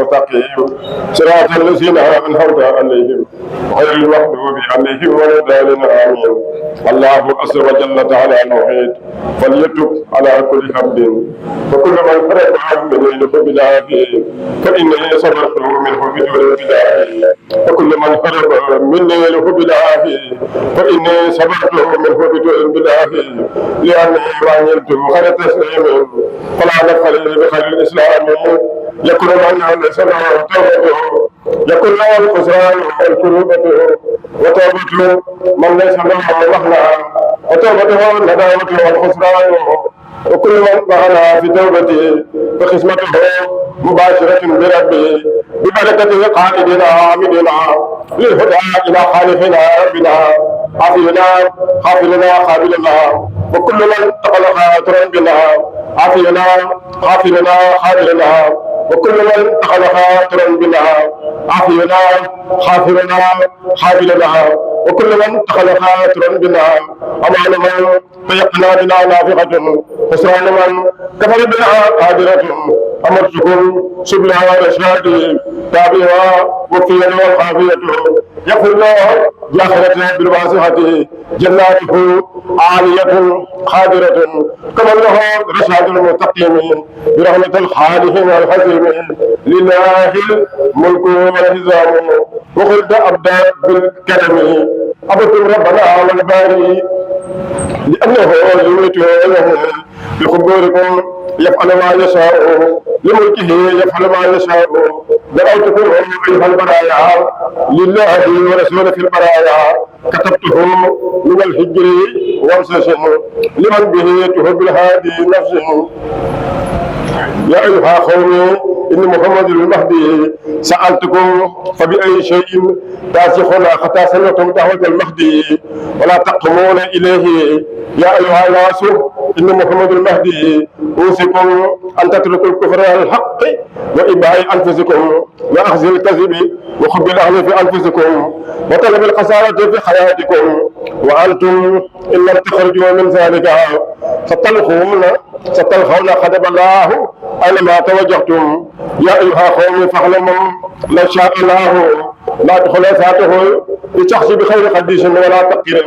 المستقيم صراط الذين أنعمت عليهم غير المغضوب عليهم ولا الضالين آمين. الله عز وجل تعالى المحيط فليتب على كل حمد وكل من فرق منه بالعافية فإني صبرت منه بدون بالعافية وكل من فرق منه بالعافية فإني صبرت منه بدون بالعافية لأني وعنيت خير تسليم فلا نفعل بخير الإسلام يكون من سمع توبته يكون له الخسران والكروبة وتوبته من ليس له رحمة وتوبته الندامة والخسران وكل من فعل في توبته فخصمته مباشرة بربه ببركته قائدنا عامدنا للهدى إلى خالقنا ربنا عافينا غافلنا قابلنا وكل من تقل خاطرا بنا عافينا غافلنا قابلنا وكل من تقل خاطرا بنا عافينا غافلنا قابلنا وكل من تقل خاطرا بنا أمان من فيقنا بنا نافقة خسران من كفر بنا قادرة أمرتكم سبلها رشادي تابعها وفينا والخافية يغفر الله جاخرة بالواسعة جناته عالية قادرة كما له رشاد المستقيم برحمة الخالق والحزيم لله الملك والنظام وخلد أبدا بالكلم أبدوا ربنا والباري لأنه يميت له بخبوركم يفعل ما يشاء لملكه يفعل ما يشاء دعوتكم أيها البرايا لله ورسوله في البرايا كتبته من الهجر وامسس لمن به تحب الهادي نفسه يا أيها قومي إن محمد المهدي سألتكم فبأي شيء تاسخون حتى سمعتم دعوة المهدي ولا تقومون إليه يا أيها الناس إن محمد المهدي أوصيكم أن تتركوا الكفر والحق وإباء أنفسكم وأخذ الكذب وحب الأهل في أنفسكم وطلب الخسارة في حياتكم وأنتم إن لم تخرجوا من ذلك ستلقون خدب الله أينما توجهتم يا أيها قوم فاعلموا لو شاء الله لا تدخل ذاته لشخص بخير قديس ولا تقير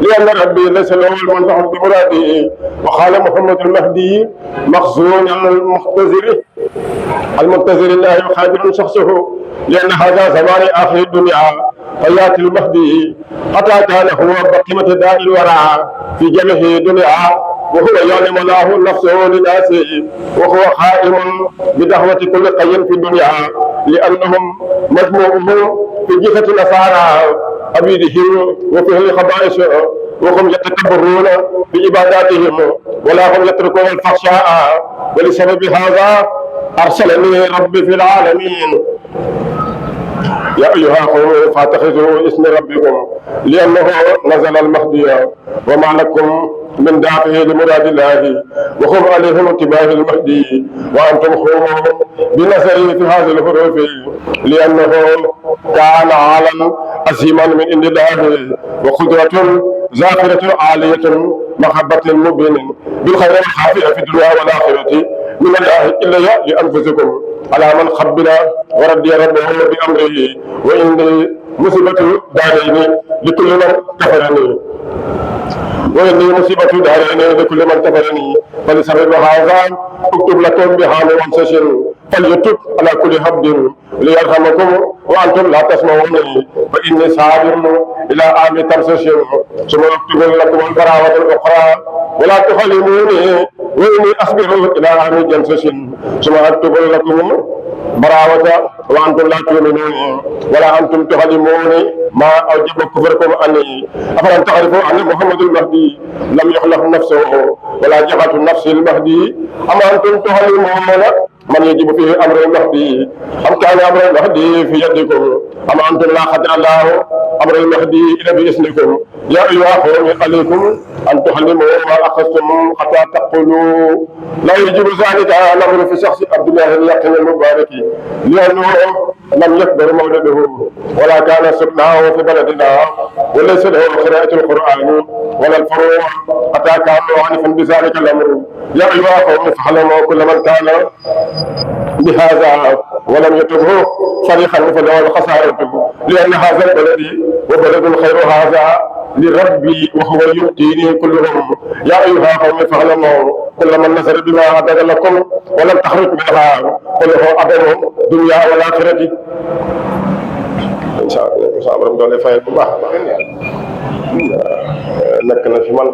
لأن ربي ليس له المنفع بمراده وقال محمد المهدي مخزون المنتظر الله خادر شخصه لأن هذا زمان آخر الدنيا فيأتي المهدي حتى كان هو بقيمة داء الورى في جميع الدنيا وهو يعلم الله نفسه للناس وهو قائم بدعوة كل قيم في الدنيا لأنهم مجموعهم في جهة النصارى عبيدهم وفيه خبائث وهم يتكبرون بعباداتهم ولا هم يتركون الفحشاء ولسبب هذا أرسلني ربي في العالمين يا أيها قوم فاتخذوا اسم ربكم لأنه نزل المهدي وما لكم من دافع لمراد الله وهم عليهم اتباع المهدي وأنتم قوم بنظري في هذه الحروف لأنه كان عالم عظيما من عند الله وقدرة ذاكرة عالية محبة مبين بالخير والعافية في الدنيا والآخرة من الله إلا لأنفسكم على من قبل وردي ربه بأمره وإني مصيبة دارين لكل من كفرني وإني مصيبة دارين لكل من كفرني فلسبب هذا اكتب لكم بحال وامسس فليتب على كل عبد ليرحمكم وأنتم لا تسمعونني فإني صابر إلى عام تمسس ثم اكتب لكم البراءة الأخرى ولا تخلموني وإني أصبر إلى عام جنسس ثم أكتب لكم براءة وأنتم لا تؤمنون ولا أنتم تخلموني ما أوجب كفركم عني أفلم تعرفوا أن محمد المهدي لم يخلق نفسه ولا جهة النفس المهدي أما أنتم تخلمون من يجب فيه أمر المهدي أم كان أمر المهدي في يدكم أما أنتم لا قدر الله أمر المهدي إلا بإذنكم يا أيها قوم عليكم أن تحلموا ما أخذتم حتى تقولوا لا يجب ذلك الأمر في شخص عبد الله اليقين المبارك لأنه لم يكبر مولده ولا كان سكناه في بلدنا وليس له قراءة القرآن ولا الفروع حتى كان عارفا بذلك الأمر يا أيها قوم فاعلموا كل من كان بهذا ولم يتبه فريقا فله الخسارة لأن هذا البلد وبلد خير هذا لربي وهو يؤتيني كلهم يا أيها قوم فاعلموا كل من نزل بما عدد لكم ولم تخرج منها فله عدم دنيا والآخرة. incha allah borom doole fayal bu baax nekk na fi man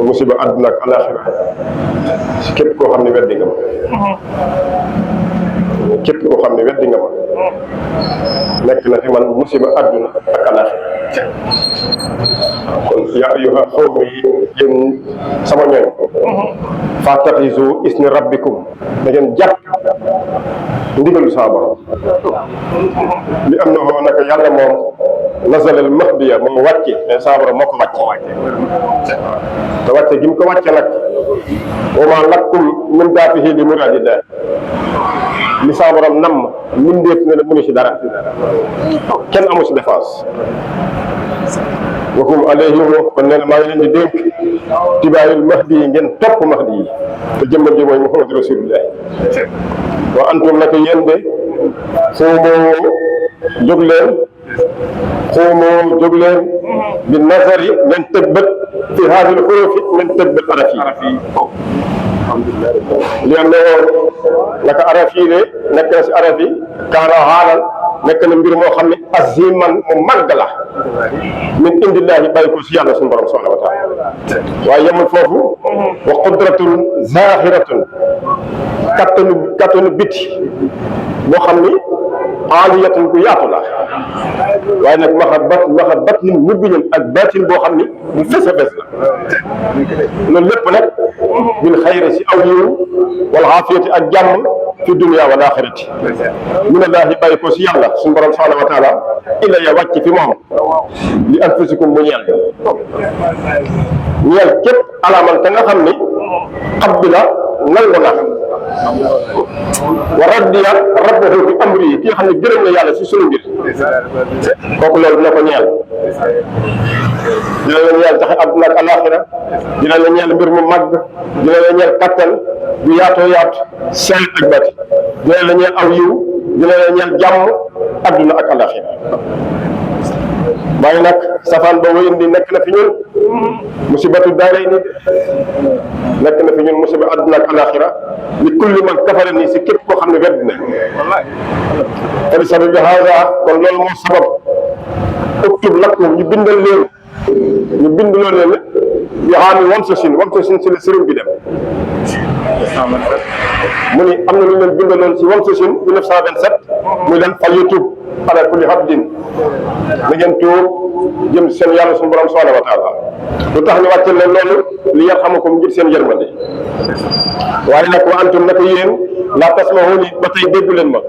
musiba àdduna ak alaxira képp koo xam ne weddi nga ma képp koo xam ne weddi nga ma nekk na fi man musiba àdduna ak alaxira kon yaa ayyuha xawmi yéen sama ñooñ fattaxizu isni rabbikum da ngeen jàpp ndigalu saa borom li am na foo naka yàlla moom nazalal mahdiya moom wàcce mais saa borom moo ko wàcce te wàcce gi mu ko wàcce nag wa maa lakum min daafihi li muraadillah li saa borom nam mindeef ne la mënu si dara kenn amu si défense wakum alayhim kon nee na maa ngi leen di dénk tibaayul mahdi yi ngeen topp mahdi yi te jëmmal ji mooy Muhammad Rasulullah wa antum naka yéen de xuumoo jóg leen xuumoo jóg leen bi nazari ngeen tëg bët fi haadil xurufi ngeen tëg bët araf yi li am ne naka araf yi de nekk na si araf yi kaana xaalal nekk na mbir moo xam ne aziman mu màgg la min indillahi bàyyi ko si yàlla suñu borom subhanahu wa taala waaye yemul foofu wa qudratun zahiratun kattanu biti boo xam ni aliyatun ku yaatu la waaye nag maxa batnin mubinin ak batin boo xam ni bu fes a fes la loolu lépp nag bil xayri si aw yiw wal aafiyati ak jàmm fi dunia wal axirati minallahi bàyyi ko si yàlla suñu borom subhanahu wa taala illa ya wàcc fi moom li anfusikum mu ñeel képp alaaman te nga xam ni xab bi la nangu na wa raddiya rabbahu bi amri yi ki nga xam ne gërëm na yàlla si sunu mbir kooku loolu dina ko ñeel dina la ñeel taxe àdduna ak alaxira dina la ñeel mbir mu màgg dina la ñeel kattan bu yaatoo yaatu sell ak bati dina la ñeel aw yiw dina la ñeel jàmm àdduna ak alaxira waaye nag safaan boobu indi nekk na fi ñun musibatu daaray ni nekk na fi ñun musiba àdduna ak alaxira li kulli man kafara nii si képp koo xam ne wedd na fa li sababi haada kon loolu moo sabab uktub lakum ñu bindal leen ñu bind loolu leen bi xaami wamsasin si la sëriñ bi dem mu ni am na lu leen bindaloon si wamsasin 1927 muy leen fal yutub ala kulli abdin na ngeen tuub jëm seen yàlla suñu borom subhanahu wa taala lu tax ñu wàcce leen loolu li yarhamakum ngir seen yërmande waaye nag wa antum naka yéen laa tasma'uuni ba tey déggu leen ma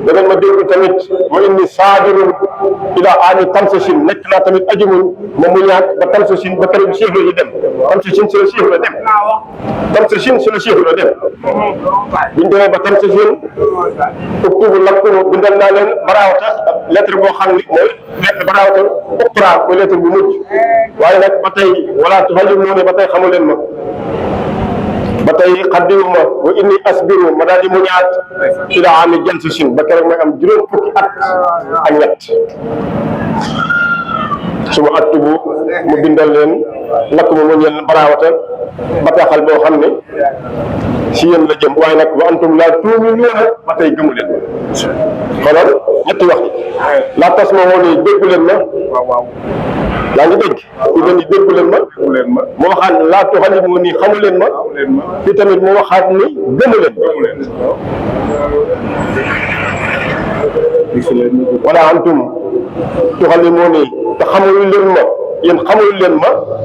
da ngeen ma dégg tamit wa inni saadirun ila aani tamsasin nekk naa tamit ajimuñ ma mu ñaat ba tamsasin ba keroog Cheikh yi dem tamsasin si la Cheikh la dem tamsasin si la Cheikh la dem buñ demee ba tamsasin uktubu lakum bindal naa leen baraawata lettre boo xam ni mooy lettre baraawata uqra mooy lettre bu mujj waaye nag ba tey wala tuhallimuuni ba tey xamu leen ma ba tey xaddiwuma wa inni asbiru ma daal di mu ñaat ila ami jansasin ba keroog may am juróom fukki at ak ñett suma attubu mu bindal leen lakk mu ñeel baraawata bataaxal boo xam ne si yéen la jëm waaye nag wa antum laa tuuminuuna ba tey gëmu leen xoolal ñetti wax laa tasma'uuni déggu leen ma yaa ngi dégg fi leen di déggu leen ma mu waxaat laa tuhallimuuni xamu leen ma fi tamit mu waxaat ni gëmu leen wala antum tuhallimuuni te xamul leen ma yéen xamul leen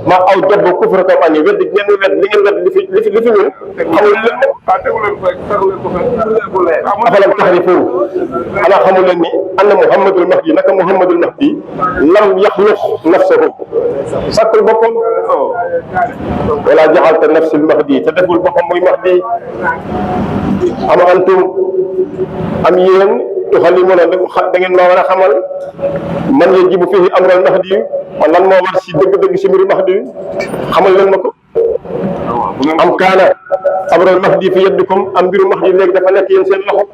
ma aw jab kufrakum ani wedd ngeen wedd li ngeen wedd li fi ñun xamul leen ma afalam taxrifuun xanaa xamul leen ni anna Muhammadul Mahdi naka Muhammadul Mahdi lam yaxluq nafsahu sàkkul boppam wala jaxalta nafsil Mahdi te deful boppam muy Mahdi ama antum am yéen tuhallimuuna da ngeen maa war a xamal man yajibu fihi amral Mahdi lan moo war si dëgg-dëgg si mbiru Mahdi xamal leen ma ko am kaana amrul mahdi fi yadikum am mbiru mahdi léegi dafa nekk yéen seen loxo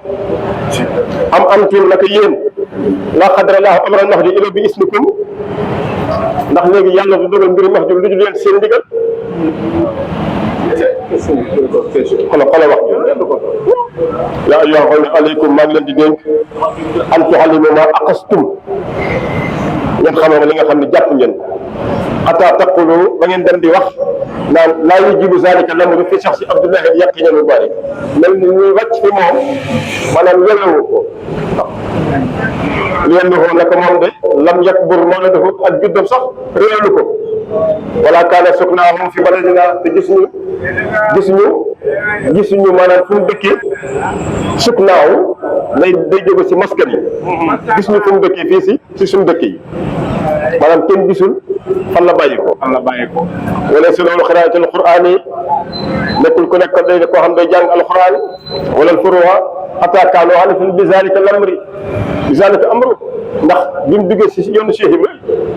am antum naka yéen laa qadarallahu amral mahdi illa bi isnikum ndax léegi yàlla du dogal mbiru mahdi lu dul leen seen ndigal xoolal wax yaa ayyuhaa qawmi aleykum maa ngi leen di dénk an tuallimu maa aqastum ngeen xamoo li nga xam ne jàpp ngeen xataa taqulu ba ngeen dem di wax naan laa yujibu zalika lamru fi shaxsi Abdullahi yaqiina lu bari mel ni ñuy wàcc fi moom maanaam yellewu ko leen waxoon naka moom de lam yakbur moo la defu ak juddam sax réelu ko wala kaana suknaahum fi baladina te gisuñu maanaam fu mu dëkkee suknaaw day jóge si maskan yi gis ñu fu mu dëkkee fii si suñu dëkk yi maanaam kenn gisul fan la bàyyi ko. wala si loolu xiraatul quraan yi nekkul ku nekk day koo xam day jàng alquran wala alfuruwa xataa kaanu alifin bi zalika lamri bi zalika amru ndax bi mu duggee si yoonu Cheikh Ibra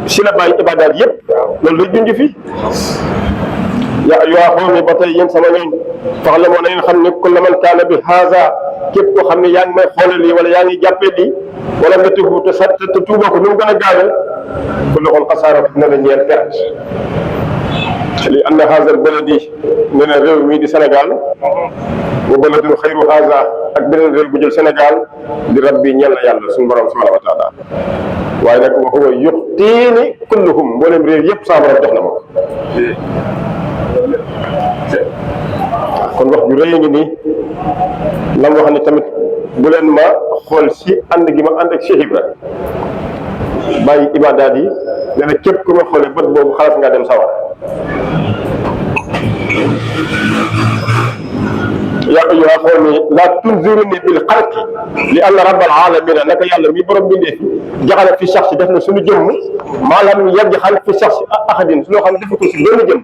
si la bàyyi ibadaat yëpp loolu lay junj fii. yaa ayyuhaa qawmi ba tey yéen sama ñoom fa'lamu na ngeen xam ne kulla man kaana bi haza képp koo xam ne yaa ngi may xoolal lii wala yaa ngi jàppee lii wala nga tuubu te tuuboo ko nu mu gën a gaawee ku loxol xasaara na la ñeel perte li anna haza al baladi nee na réew mii di Sénégal wa baladun xayru haza ak beneen réew bu jël Sénégal di rabbi ñeel na yàlla suñu borom subhanahu wa taala waaye nag wa huwa yuxtiini kulluhum mboolem réew yëpp saa borom jox na ma ko kon wax ju rëy ngi nii lam wax ni tamit bu leen ma xool si ànd gi ma ànd ak Cheikh Ibra bàyyi ibadaat yi nee na képp ku ma xoolee bët boobu xalaat nga dem sawar yaa ayyuhaa qawmi laa tunziruni bil xalqi li anna rabbal aalamiina naka yàlla mi borom bindee fi jaxale fi sax si def na suñu jëmm maa lam yajxal fi sax si ahadin loo xam ne defu ko si benn jëmm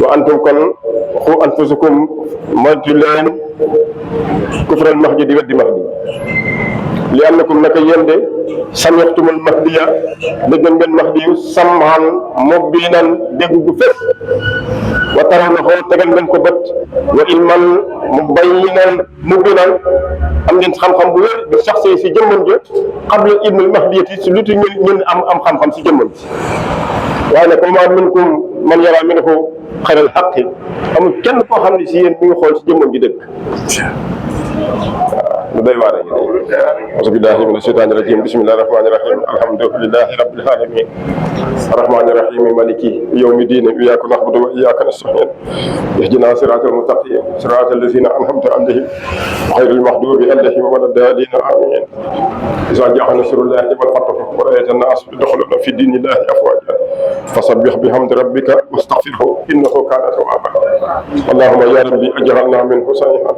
wa antum kon xu anfusakum moytu leen kufral mahdi di weddi mahdi li annakum naka yéen de samixtumul mahdiya dégg ngeen mahdi yu samhan mubinan dégg gu fés wa tarawnahu tegal ngeen ko bët wa ilman mubinan am ngeen xam-xam bu wér bi sax si jëmmam ja qabla ilmul mahdiyati si lutu ngeen am xam-xam si jëmmam si waaye nag wa minkum man yara minhu xayral xaqi amul kenn koo xam ne si yéen mi ngi xool si jëmmam ji dëgg lu doy waar auzu billahi mina shaytaani rajim bismillahi rahmaani rahim alhamdulillahi rabbil alamin arrahmaani rahim maliki yawmi diin iyyaka na'budu wa iyyaka nasta'in ihdina siratal mustaqim siratal lazina an'amta alayhim ghayril maghdubi alayhim waladdallin amin iza ja'a nasrullahi wal fathu wa ra'aita an-nasa yadkhuluna fi dinillahi afwaja fasabbih bihamdi rabbika wastaghfirhu innahu kana tawwaban allahumma ya rabbi aj'alna minhu sa'ihan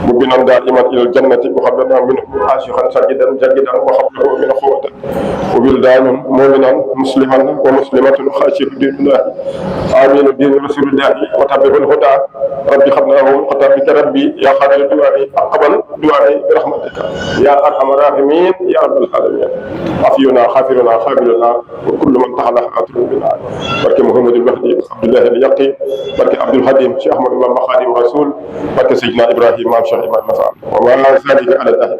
mubinan da'iman ila al-jannati وخبرنا منه عاشقا ساجدا جاجدا وخبره من قوة وبلدان مؤمنا مسلما ومسلمة خاشع دين الله آمين دين رسول الله وتبع الهدى ربي خبناه وقتابك ربي يا خير دعائي أقبل دعائي برحمتك يا أرحم الراحمين يا رب العالمين عافينا خافرنا خابرنا وكل من تعالى آتنا بنا بركة محمد المهدي عبد الله اليقين بركة عبد الحليم شيخ أحمد بن خادم رسول بركة سيدنا إبراهيم مام شيخ إمام وما ذلك على الأهل